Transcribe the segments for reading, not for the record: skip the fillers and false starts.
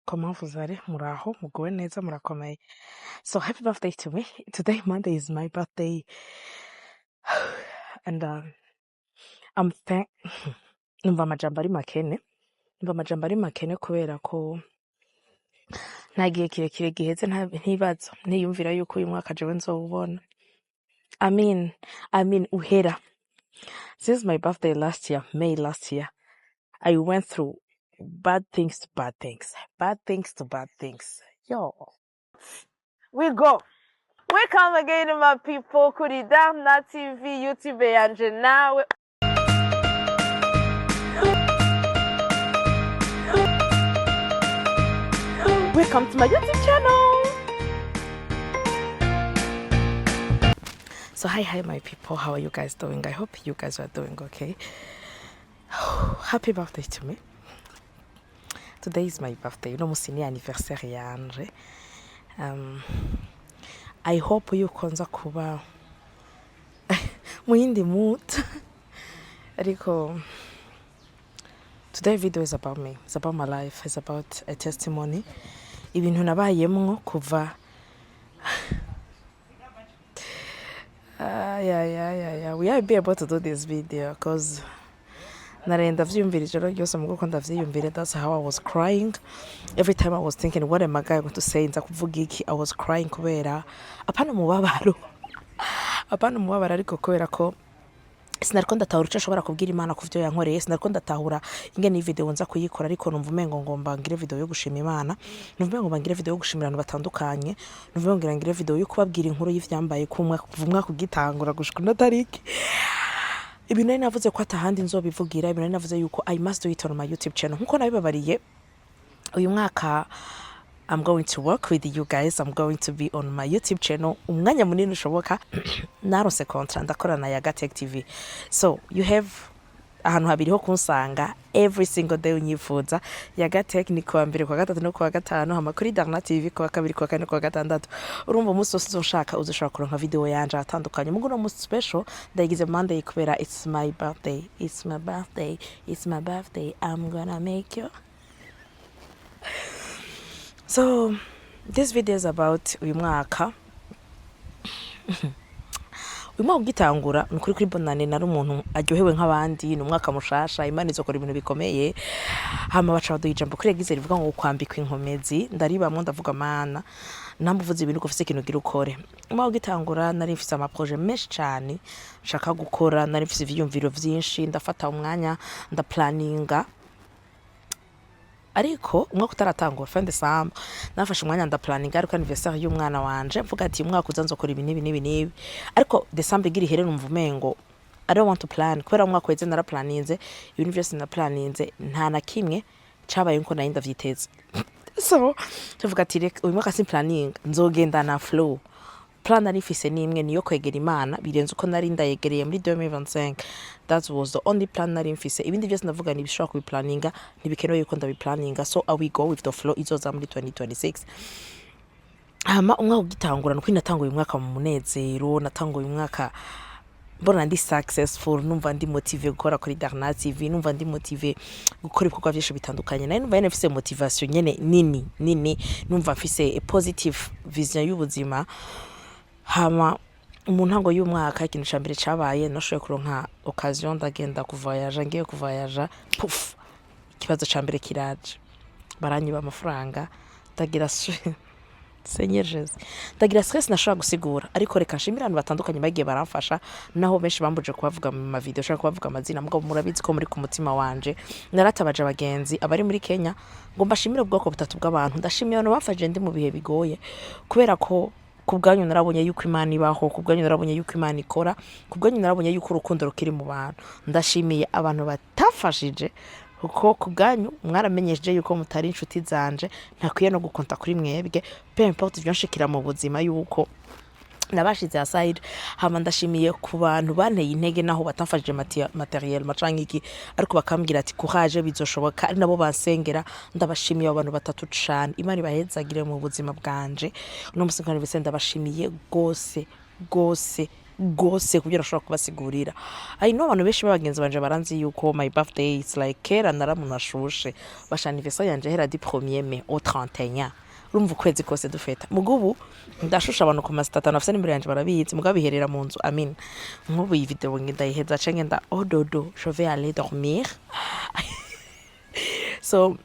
Comment vous allez? Muraho, muguwe neza, murakomeye. So happy birthday to me. Today, Monday, is my birthday. And I'm thank numva amajambo ari makene. Numva amajambo ari makene kubera ko nta gihe kirekire giheze ntibaza ntiyumvira yuko uyu mwaka jewe nzowubona. I mean uhera. Since my birthday last year, May last year, I went through bad things to bad things, bad things to bad things. Yo. We go. Welcome again, my people, kuri Darna TV, YouTube yanje nawe. Welcome to my YouTube channel. So hi my people, how are you guys doing? I hope you guys are doing okay. Happy birthday to me. Today is my birthday. Uno musi ni anniversaire yanje. I hope yuko nza kuba mu yindi mood. Ariko today video is about me. It's about my life. It's about a testimony. Ibintu nabayemwo kuva. Yeah. We are be able to do this video because naraye ndavyiyumvira ijoro ryose mu kuko ndavyiyumvira. That's how I was crying every time. I was thinking, "What am I going to say? Nza kuvuga iki?" I was crying kubera apana umubabaro, apana umubabaro, ariko kubera ko sinariko ndatahura ico nshobora kubwira Imana ku vyo yankoreye. Sinariko ndatahura ingene iyi video nza kuyikora, ariko numva umengo ngomba ngire video yo gushima Imana, numva umengo ngomba ngire video yo gushimira abantu batandukanye, numva umengo ngira ngire video yo kubabwira inkuru y'ivyambaye kumwe kuva umwaka ugitangura gushika ino tariki. Ibintu nari navuze ko atahandi nzobivugira, ibintu nari navuze yuko I must do it on my YouTube channel, nkuko nabibabariye. Uyu mwaka I'm going to work with you guys. I'm going to be on my YouTube channel umwanya munini ushoboka. Naronse contrat, ndakorana na Yaga Tech TV. So you have ahantu habiri ho kunsanga every single day unyifuza. Yaga Tech ni kuwa mbere, kuwa gatatu no kuwa gatanu, hama kuri Darna TV kuwa kabiri, kuwa kane, kuwa gatandatu. Urumva umunsi wose uzoshaka uzoshobora kuronka video yanje ahatandukanye. Mugo uno munsi special ndayigize Monday kubera it's my birthday. It's my birthday. It's my birthday. I'm gonna make you. So this video is about uyu mwaka. Uyu mwaka ugitangura, ni ukuri kuri bonane nari umuntu aryohewe nk'abandi. Ni umwaka mushasha, Imana izokora ibintu bikomeye. Hama baca baduha ijambo kuri église rivuga ngo kwambikwa inkomezi. Ndaribamwo, ndavuga: "Mana, namba uvuze ibintu, ufise ikintu ugira ukore." Umwaka ugitangura nari mfise amaprojet menshi cane nshaka gukora, nari mfise ivyiyumviro vyinshi, ndafata umwanya ndaplaninga. Ariko umwaka utaratangura, fin décembre, nafashe umwanya ndaplaninga, ariko anniversaire y'umwana wanje, mvuga ati umwaka uza nzokora ibi n'ibi n'ibi n'ibi. Ariko décembre igira ihere, numva umengo I don't want to plan, kubera umwaka weze naraplaninze ibintu vyose naplaninze, nta na kimwe cabaye nkuko nari ndavyiteze. So tuvuga ati reka uyu mwaka simplaninga, nzogenda na flow. Plan nari mfise nimwe, niyo kwegera Imana birenze uko nari ndayegereye muri 2025. That was the only plan nari mfise. Ibindi byose ndavuga ntibishobora kubiplaninga, ntibikenewe yuko ndabiplaninga. So I will go with the flow izoza muri 2026. Hama umwaka ugitangura, nuko natanguye umwaka mu munezero, natanguye umwaka mbona ndi successful, numva ndi motivé gukora kuri Darna TV, numva ndi motivé gukora ibikorwa byinshi bitandukanye. Nari numva nyene mfise motivation nyene nini nini, numva mfise a positive vision y'ubuzima. Hama mu ntango y'umwaka, ikintu ca mbere cabaye, nashoboye kuronka occasion, ndagenda kuvoyaja. Ngiye kuvoyaja, puf, ikibazo ca mbere kiraje, baranyiba amafaranga. Ndagira, Seigneur Jésus, ndagira stress nashobora gusigura. Ariko reka nshimire abantu batandukanye bagiye baramfasha, naho benshi bambuje kubavuga mu mavideo, ushaka kubavuga amazina, mugabo murabizi ko muri ku mutima wanje. Naratabaje abagenzi abari muri Kenya ngo mbashimire ubwoko butatu bw'abantu. Ndashimiye abantu bamfashije ndi mu bihe bigoye, kubera ko ku bwanyu narabonye yuko Imana ibaho, ku bwanyu narabonye yuko Imana ikora, ku bwanyu narabonye yuko urukundo rukiri mu bantu. Ndashimiye abantu batafashije, kuko ku bwanyu mwaramenyesheje yuko mutari inshuti zanje, ntakwiye no gukonta kuri mwebwe, peu importe ivyo nshikira mu buzima, yuko nabashize aside. Hama ndashimiye ku bantu banteye intege, naho batamfashije matériel canke iki, ariko bakambwira ati "Courage, bizoshoboka", ari nabo bansengera. Ndabashimiye abo bantu batatu cane. Imana ibahezagire mu buzima bwanje. Uno musi nkaba ndabashimiye gose gose. Gose kubyo nashobora kubasigurira. I know abantu benshi b'abagenzi banje baranzi yuko my birthday is like kera naramuntu ashushe basha anniversaire yanje hera du 1er mai au 31, urumva ukwezi kose dufeta. Mugubu ndashusha abantu ku masitatu nafise n'imbere yanje barabizi, mugabo biherera mu nzu. Amin, nk'ubu iyi video ndayiheza ce ngenda au dodo, je vais aller dormir. So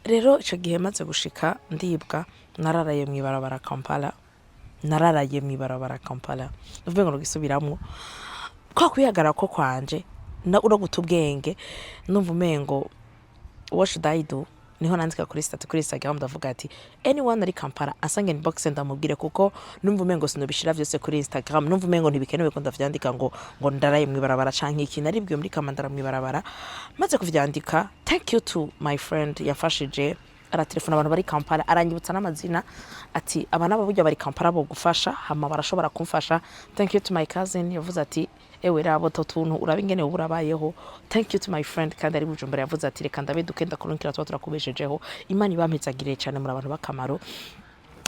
rero ico gihe maze gushika ndibwa, nararaye mw'ibarabara Kampala, nararaye mw'ibarabara Kampala. Nuvuga ngo gisubiramwo kwa kwihagara ko kwanje na uro guta ubwenge, numva umengo what should I do? Niho nandika kuri statut kuri Instagram, ndavuga ati anyone ari Kampala asange inbox ndamubwire, kuko numva umengo sinobishira vyose kuri Instagram, numva umengo ntibikenewe ko ndavyandika ngo ndaraye mw'ibarabara canke iki. Naribwiwe muri kamandara mw'ibarabara. Maze kuvyandika, thank you to my friend yafashije, aratelefona abantu bari Kampala, aranyibutsa n'amazina ati aba nabo burya bari Kampala bo gufasha, hama barashobora kumfasha. Thank you to my cousin yavuze ati ewe rabo to tuntu uraba ingene ubu urabayeho. Thank you to my friend kandi ari Bujumbura yavuze ati reka ndabe duke ndakurunkira tuba turakubeshejeho. Imana ibampezagiriye cyane, muri abantu b'akamaro.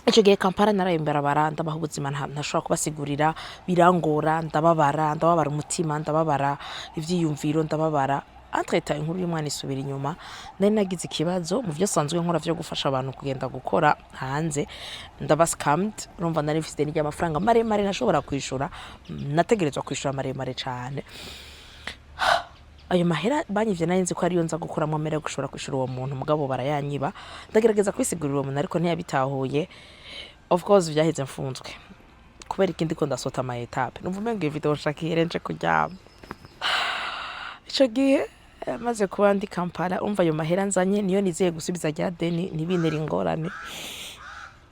Icyo gihe Kampala naraye imbarabara, ndabaha ubuzima ntashobora kubasigurira, birangora, ndababara, ndababara umutima, ndababara ivyiyumviro, ndababara. Entre-temps inkuru y'umwana isubira inyuma. Nari nagize ikibazo mu byo sanzwe nkora vyo gufasha abantu kugenda gukora hanze, ndaba scammed. Urumva nari mfise ideni ry'amafaranga maremare ntashobora kwishura, nategerezwa kwishura maremare cane. Ayo mahera banyivye nari nzi ko ariyo nza gukuramo amahera yo gushobora kwishura uwo muntu, mugabo barayanyiba. Ndagerageza kwisigurira uwo muntu ariko ntiyabitahuye. Of course vyaheze mfunzwe. Kubera ikindi ko ndasota ama étapes, numva umengo iyi video nshaka ihere nje kuryama. Ico gihe maze kuba ndi Kampala, umva ayo mahera nzanye niyo nizeye gusubiza rya deni ntibintere ingorane.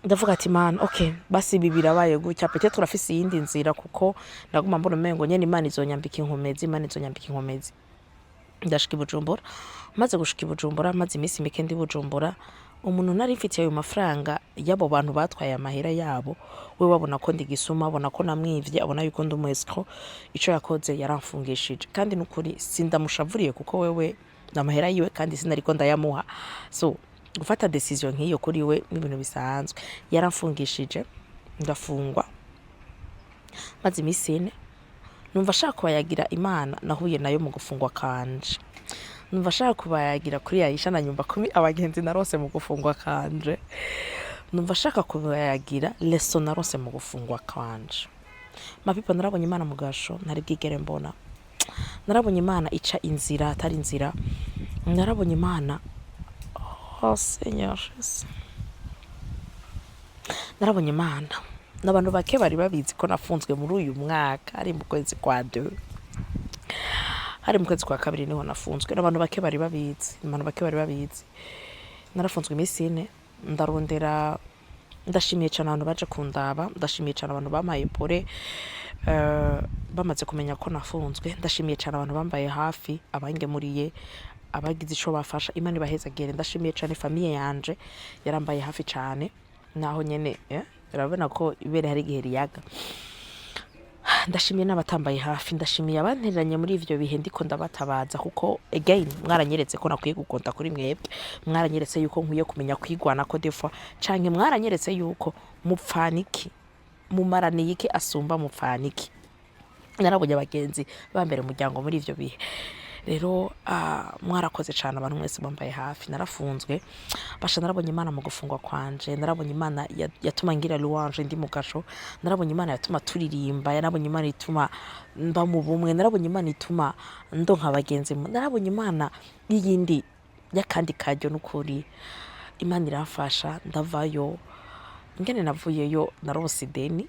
Ndavuga ati mana, okay, basi ibi birabaye gutya, peut-être urafise iyindi nzira, kuko ndaguma mbona umengo nyene Imana izonyambika inkomezi, Imana izonyambika inkomezi. Ndashika i Bujumbura. Maze gushika i Bujumbura, maze iminsi mike ndi Bujumbura, umuntu nari mfitiye ayo mafaranga y'abo bantu batwaye amahera yabo, we wabona ko ndi gisuma, abona ko namwivye, abona yuko ndi umu escroc. Ico yakoze yaramfungishije, kandi nukuri sindamushavuriye kuko wewe n'amahera yiwe kandi sinariko ndayamuha, so gufata décision nk'iyo kuri we n'ibintu bisanzwe. Yaramfungishije, ndafungwa, maze iminsi 4. Numva ashaka kubayagira Imana nahuye nayo mu gufungwa kanje, numva ashaka kubayagira kuri Aisha na nyumba kumi, abagenzi narose mu gufungwa kanje, numva ashaka kubayagira leçon narose mu gufungwa kanje. Mapipa, narabonye Imana mu gasho ntari bwigere mbona, narabonye Imana ica inzira atari inzira, narabonye Imana, oh Seigneur Jésus, narabonye Imana. N'abantu bake bari babizi ko nafunzwe muri uyu mwaka, ari mu kwezi kwa deux, hari mu kwezi kwa kabiri niho nafunzwe. N'abantu bake bari babizi, abantu bake bari babizi. Narafunzwe iminsi 4, ndarondera. Ndashimiye cyane abantu baje kundaba, ndashimiye cyane abantu bampaye pole bamaze kumenya ko nafunzwe, ndashimiye cyane abantu bambaye hafi, abangemuriye, abagize ico bafasha. Imana ibahezagire. Ndashimiye cyane famille yanje yarambaye hafi cyane, naho nyene urabona ko ibere hari igihe riyaga. Ndashimiye n'abatambaye hafi, ndashimiye abantereranye muri ivyo bihe ndiko ndabatabaza, kuko again mwaranyeretse ko nakwiye gukonta kuri mwebwe, mwaranyeretse yuko nkwiye kumenya kwigwana ko des fois, canke mwaranyeretse yuko mupfaniki mumaraniye iki asumba mupfaniki. Narabonye abagenzi bambere umuryango muri ivyo bihe. Rero mwarakoze cyane abantu mwese bambaye hafi. Narafunzwe basha, narabonye Imana mu gufungwa kwanje, narabonye Imana yatuma ngira louange ndi mu gasho, narabonye Imana yatuma turirimba, narabonye Imana ituma mba mu bumwe, narabonye Imana ituma ndonka abagenzi, narabonye Imana y'iyindi y'akandi karyo. N'ukuri Imana iramfasha ndavayo. Ingene navuyeyo, naronse ideni,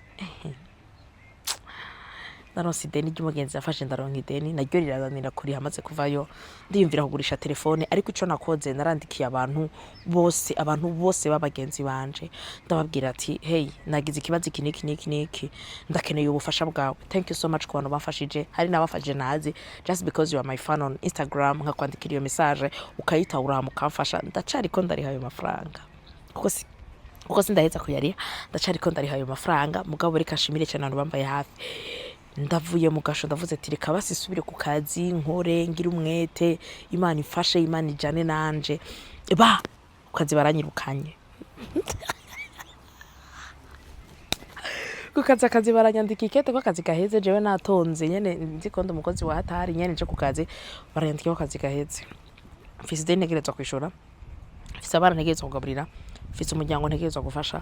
naronse ideni ry'umugenzi yafashe, ndaronka ideni naryo rirananira kuriha. Amaze kuvayo ndiyumvira kugurisha telefone, ariko ico nakoze narandikiye abantu bose, abantu bose b'abagenzi banje, ndababwira ati hey, nagize ikibazo iki niki niki niki, ndakeneye ubufasha bwawe. Thank you so much ku bantu bamfashije, hari n'abafashije ntazi, just because you are my fan on Instagram, nkakwandikira iyo message ukayitahura mukamfasha. Ndacariko ndariha ayo mafaranga kuko sindaheza kuyariha, ndacariko ndariha ayo mafaranga. Mugabo reka nshimire cyane abantu bambaye hafi. Ndavuye mu gasho, ndavuze ati reka basi isubire ku kazi, nkore, ngire umwete, Imana ifashe, Imana ijane nanje. Ba ku kazi baranyirukanye. Ku kazi, akazi baranyandika ikete ko akazi gaheze. Jewe natonze nyene, nzi ko ndi umukozi wa hatari nyene, nje ku kazi baranyandika ko akazi gaheze. Mfise ideni ntegerezwa kwishura, mfise abana ntegerezwa kugaburira, mfise umuryango ntegerezwa gufasha.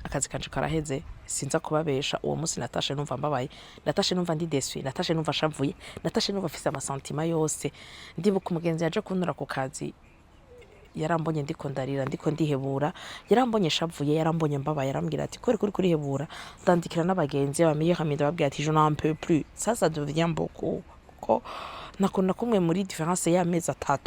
Akazi kanje karaheze. Sinza kubabesha, uwo munsi natashe numva mbabaye, natashe numva ndi déçue, natashe numva shavuye, natashe numva mfise ama sentiments yose. Ndibuka umugenzi yaje kuntura ku kazi, yarambonye ndiko ndarira, ndiko ndihebura, yarambonye shavuye, yarambonye mbabaye, yarambwira ati: "Kubera kuri kurihebura?" Ndandikira n'abagenzi, aba meilleurs amis, ndababwira ati: "Je n'en peux plus, ça devient beaucoup." Kuko nakunda kumwe muri différence y'amezi 3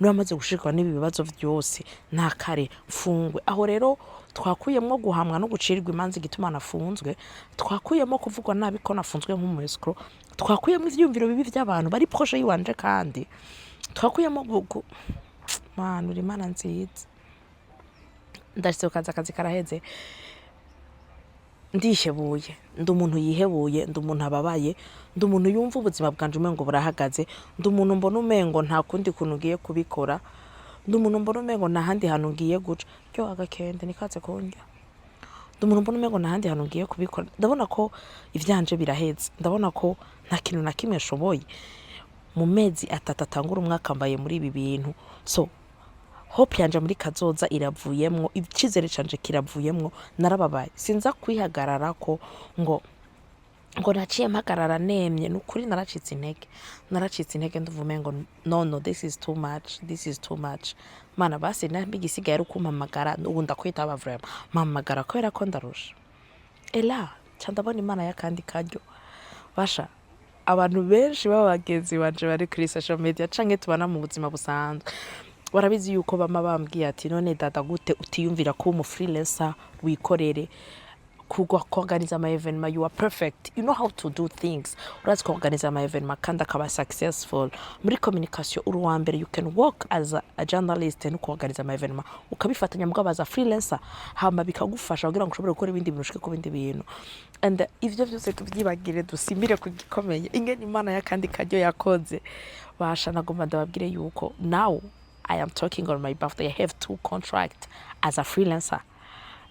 niwe amaze gushikwa n'ibi bibazo vyose, nta kare mfungwe. Aho rero twakuyemwo guhamwa no gucirirwa imanza igituma nafunzwe, twakuyemo kuvugwa nabi ko nafunzwe nk'umu escroc, twakuyemo ivyiyumviro bibi vy'abantu bari proche yiwanje, kandi twakuyemo Mana, uri Imana nziza. Ndashitse ku kazi, akazi karaheze, ndihebuye. Ndi umuntu yihebuye, ndi umuntu ababaye, ndi umuntu yumva ubuzima bwanje umengo burahagaze, ndi umuntu mbona umengo nta kundi kuntu ngiye kubikora, ndi umuntu mbona umengo nta handi hantu ngiye guca. Ryo agakende nikaze kundya. Ndi umuntu mbona umengo nta handi hantu ngiye kubikora. Ndabona ko ivyanje biraheze, ndabona ko nta kintu na kimwe nshoboye. Mu mezi 3 atangura umwaka mbaye muri ibi bintu, so hope yanje muri kazoza iravuyemwo, icizere canje kiravuyemwo. Narababaye, sinza kwihagararako ngo naciye mpagarara nemye. Ni ukuri naracitse intege, naracitse intege, ndumva umengo: "No, no, this is too much, this is too much." Mana, basi nambi igisigaye ari ukumpamagara, ubu ndakwitaba vraiment, mpamagara kubera ko ndarusha. Ela ca ndabona Imana y'akandi karyo. Basha, abantu benshi baba bagenzi banje bari kuri social media canke tubana mu buzima busanzwe barabizi yuko bama bambwiye ati: "None dada, gute utiyumvira kuba umu freelancer, wikorere kugwa kuorganiza ama événements? You are perfect, you know how to do things. Urazi kuorganiza ama événements kandi akaba successful. Muri communication uri uwa mbere. You can work as a journalist no kuorganiza ama événements ukabifatanya mugabo as a freelancer, hama bikagufasha kugira ngo ushobore gukora ibindi bintu, ushike ku bindi bintu." And ivyo vyose tuvyibagire, dusimire ku gikomeye, ingene Imana y'akandi karyo yakoze. Basha, nagomba ndababwire yuko now I am talking on my birthday, I have two contract as a freelancer.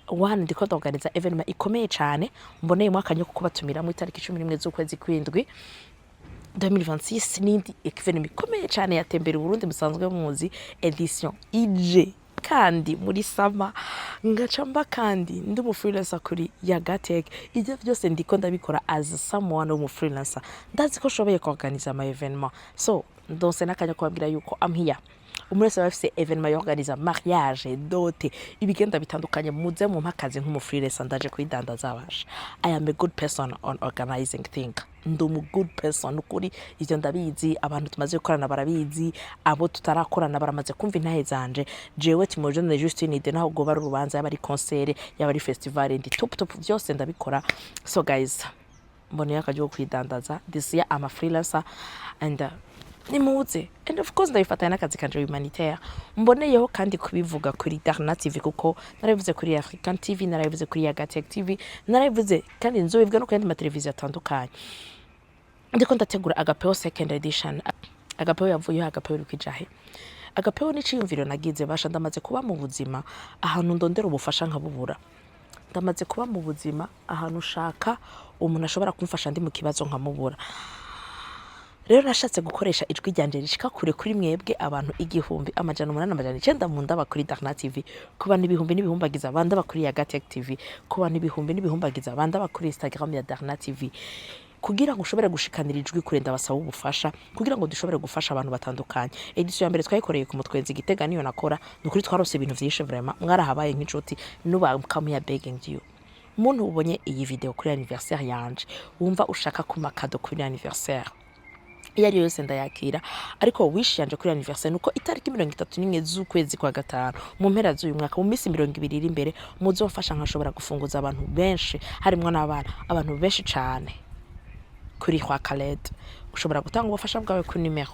One, ndiko ndorganiza événement ikomeye cane, mboneye umwaka nyo kubatumira mu itariki 11 z'ukwezi kw'indwi 2026, n'indi événement ikomeye cane yatembera Burundi musanzwe muzi, édition ije kandi muri summer. Ngaca mba kandi ndi umu freelancer kuri Yagatek. Ibyo byose ndiko ndabikora as someone w'umu freelancer. Ndazi ko nshoboye kuorganiza ama événements, so ndonse n'akanya kubabwira yuko I'm here. Umuntu wese aba afise événement yorganiza, mariage, dot, ibigenda bitandukanye, muze mumpe akazi nk'umu freelancer. Ndaje kwidandaza. Basha, I am a good person on organizing thing. Ndi umu good person ukuri, ivyo ndabizi, abantu tumaze gukorana barabizi, abo tutarakorana baramaze kumva intahe zanje. Jewe Timojone Justine ide, naho goba ari urubanza, yaba ari concert, yaba ari festival, ndi top top, vyose ndabikora. So guys, mboneye akaryo ko kwidandaza. This year I'm a freelancer and nimuze. And of course ndabifatanya n'akazi kanje humanitaire. Mboneyeho kandi kubivuga kuri Darna TV, kuko narabivuze kuri African TV, narabivuze kuri Yagatech TV, narabivuze kandi nzobivuga no ku yandi mateleviziyo atandukanye. Ndiko ndategura Agapeo second edition. Agapeo yavuyeho, Agapeo iri kwijahe. Agapeo n'iciyumviro nagize. Basha, ndamaze kuba mu buzima ahantu ndondera ubufasha nkabubura. Ndamaze kuba mu buzima ahantu ushaka umuntu ashobora kumfasha ndi mu kibazo nkamubura. Rero nashatse gukoresha ijwi ryanje rishika kure kuri mwebwe abantu 1800 mu ndaba kuri Darna TV, ku bantu ibihumbi n'ibihumbagiza bandaba kuri Yagatech TV, ku bantu ibihumbi n'ibihumbagiza bandaba kuri Instagram ya Darna TV, kugira ngo ushobore gushikanira ijwi kure. Ndabasaba ubufasha kugira ngo dushobore gufasha abantu batandukanye. Édition ya mbere twayikoreye ku Mutwenzi Gitega, niyo nakora. Ni ukuri twarose ibintu vyinshi vraiment, mwarahabaye nk'inshuti. Nuba come here begging you, muntu ubonye iyi video kuri anniversaire yanje, wumva ushaka kuma cadeau kuri anniversaire iyo ari yo yose, ndayakira. Ariko wish yanje kuri anniversaire nuko itariki 31 z'ukwezi kwa gatanu, mu mpera z'uyu mwaka, mu minsi 20 iri imbere, muzomfasha nkashobora gufunguza abantu benshi, harimwo n'abana, abantu benshi cane kuri Roi Khaled. Ushobora gutanga ubufasha bwawe kuri nimero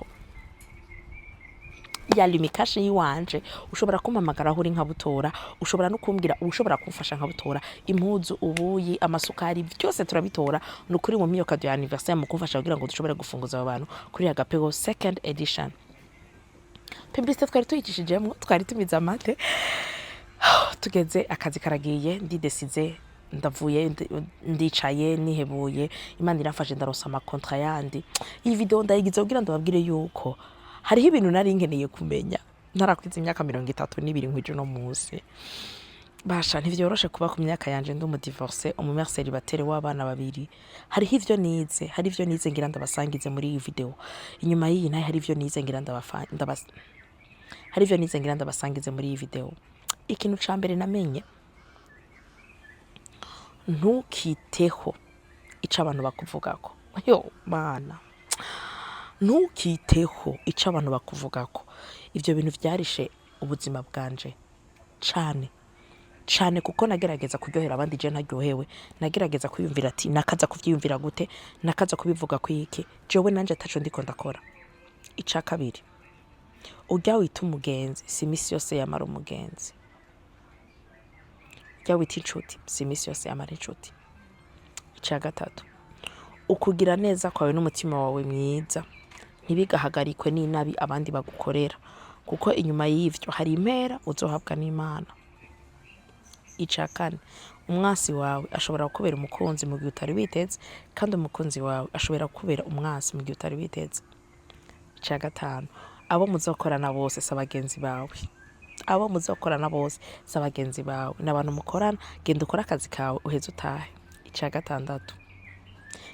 ya Lumicash yiwanje. Ushobora kumpamagara aho uri nkabutora. Ushobora no kumbwira ushobora kumfasha nkabutora: impuzu, ubuyi, amasukari, byose turabitora. Ni ukuri mu miyo cadeau ya anniversaire mu kumfasha kugira ngo dushobore gufunguza abo bantu kuri Agapego second edition. Publicité twari tuyicishijemo, twari tumize amate. Tugeze akazi karagiye, ndidesize. Ndavuye ndicaye nihebuye, Imana iramfashe, ndaronsa ama contrats yandi. Iyi video ndayigize kugira ndababwire yuko hariho ibintu nari nkeneye kumenya ntarakwiza imyaka 32 nkwije uno munsi. Basha, ntivyoroshe kuba ku myaka yanje ndi umu divorcée, umu mère célibataire w'abana babiri. Hariho ivyo nize, hari ivyo nize ngira ndabasangize muri iyi video. Inyuma y'iyi nayo hari ivyo nize ngira hari ivyo nize ngira ndabasangize muri iyi video. Ikintu ca mbere namenye: ntukiteho ico abantu bakuvugako. Yo Mana, ntukiteho ico abantu bakuvugako. Ivyo bintu vyarishe ubuzima bwanje cane cane, kuko nagerageza kuryohera abandi je ntaryohewe. Nagerageza kwiyumvira ati: "Nakaza kuvyiyumvira gute? Nakaza kubivuga kwiki?" Jewe nanje ataco ndiko ndakora. Ica kabiri: urya wita umugenzi si imisi yose yamara umugenzi, urya wita inshuti si imisi yose yamara inshuti. Ica gatatu: ukugira neza kwawe n'umutima wawe mwiza ntibigahagarikwe n'inabi abandi bagukorera, kuko inyuma y'ivyo hari impera uzohabwa n'Imana. Ica kane: umwansi wawe ashobora kukubera umukunzi mu gihe utari witeze, kandi umukunzi wawe ashobora kukubera umwansi mu gihe utari witeze. Ica gatanu: abo muzokorana bose si abagenzi bawe. Abo muzokorana bose si abagenzi bawe, ni abantu mukorana. Genda ukore akazi kawe, uheze utahe. Ica gatandatu: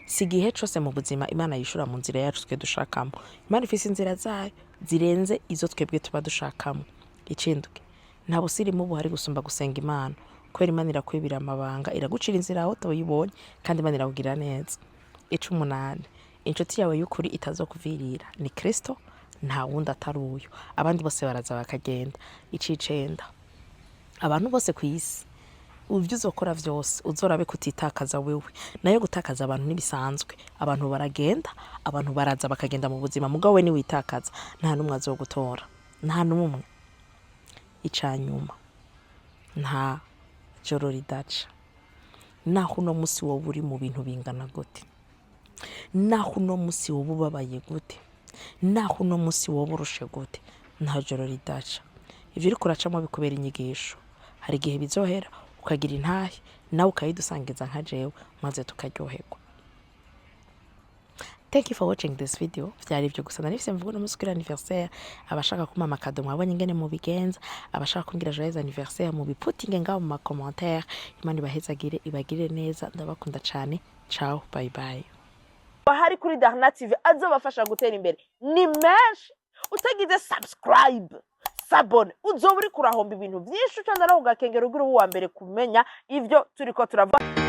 si igihe cose mu buzima Imana yishura mu nzira yacu twe dushakamo. Imana ifise inzira zayo zirenze izo twebwe tuba dushakamo. Icindwi: nta busirimu buhari gusumba gusenga Imana, kubera Imana irakwibira amabanga, iragucira inzira aho utayibonye, kandi Imana irakugirira neza. Icumunani: inshuti yawe y'ukuri itazokuvirira ni Kristo, nta wundi atari uyo. Abandi bose baraza bakagenda. Icicenda: abantu bose ku isi, ivyo uzokora vyose uzorabe kutitakaza wewe. Nayo gutakaza abantu ntibisanzwe. Abantu baragenda, abantu baraza bakagenda mu buzima, mugabo we niwitakaza nta n'umwe azogutora, nta n'umwe. Icanyuma: nta joro ridaca. Naho uno musi wowe uri mu bintu bingana gute, naho uno musi wowe ubabaye gute, naho uno musi wowe urushe gute, nta joro ridaca. Ivyo uriko uracamwo bikubera inyigisho. Hari igihe bizohera ukagira intahe, nawe ukayidusangiza nka jewe, maze tukaryoherwa. Thank you for watching this video. Vyari ivyo gusa nari mfise mvuga uno musi kuri anniversaire. Abashaka kumpa ama cadeaux, mwabonye ingene mubigenza. Abashaka kumbwira joyeux anniversaire, mubiputinge ngaho mu ma commentaire. Imana ibahezagire, ibagirire neza. Ndabakunda cane. Ciao, bye bye. Bahari kuri Darna TV azobafasha gutera imbere ni menshi. Utagize subscribe, s'abonner, uzoba uriko urahomba ibintu vyinshi. Ucanda no kugakengera ugira uba uwa mbere kumenya ivyo turiko turavuga.